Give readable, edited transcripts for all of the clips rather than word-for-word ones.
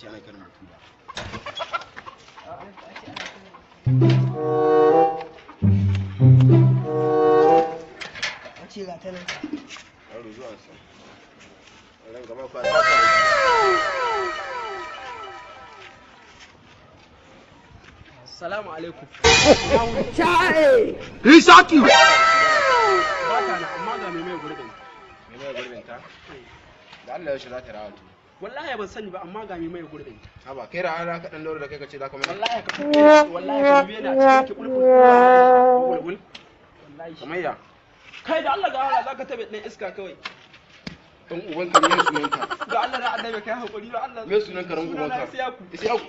ce ana kiran mutum ba. Wace ga ta nan. Yaro zuwa sa. Ran gaba kwa ta. Salamu alaikum. Risaki! Ba ta na amma ga mai mai gurbin. Me mai gurbin ta? Da Allah yaushe za ta rawa to. Wallahi ban sani ba amma ga mai mai gurbin. Haba kai rana ka dan daura da kai ka ce za ka mai. Wallahi ka wallahi ka biye na cikin ki bulbul bulbul. Wallahi. Kamar ya. Kai da Allah ga Allah zaka tabe ɗan iska kawai. Dan ubanka me sunanka? Ga Allah da annabi kai hakuri da Allah. Me sunan ka ran ubanka? Isiyaku. Isiyaku.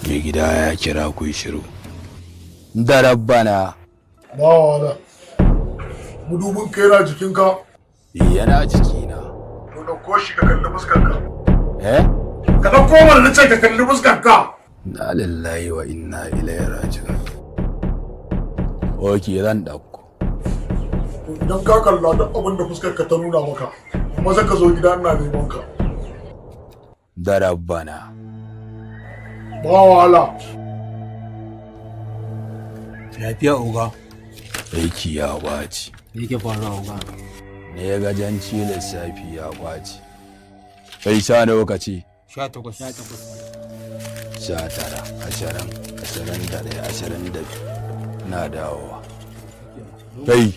Mai gida ya kira ku yi shiru. Da rabbana. Ba wala. Mudubin ka yana jikinka. Yana jikina. To ɗauko shi ka kalli fuskarka. Eh? Ka ɗauko mana na ce ka kalli fuskarka. Na lillahi wa inna ilaihi raji'un. Oke zan ɗauko. To idan ka kalla duk abin da fuskarka ta nuna maka, maza ka zo gida ina neman ka. Da rabbana. Ba wahala. Lafiya oga. Aiki ya ɓaci. Me yake faruwa oga? Ne gajanci lissafi ya ɓaci. Kai sha nawa ka ce? 18. 18. 19, 20, 21, 22. Na dawowa. Kai,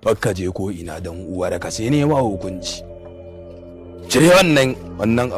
bakka je ko ina don uwar ka sai ne ma hukunci. Cire wannan abu.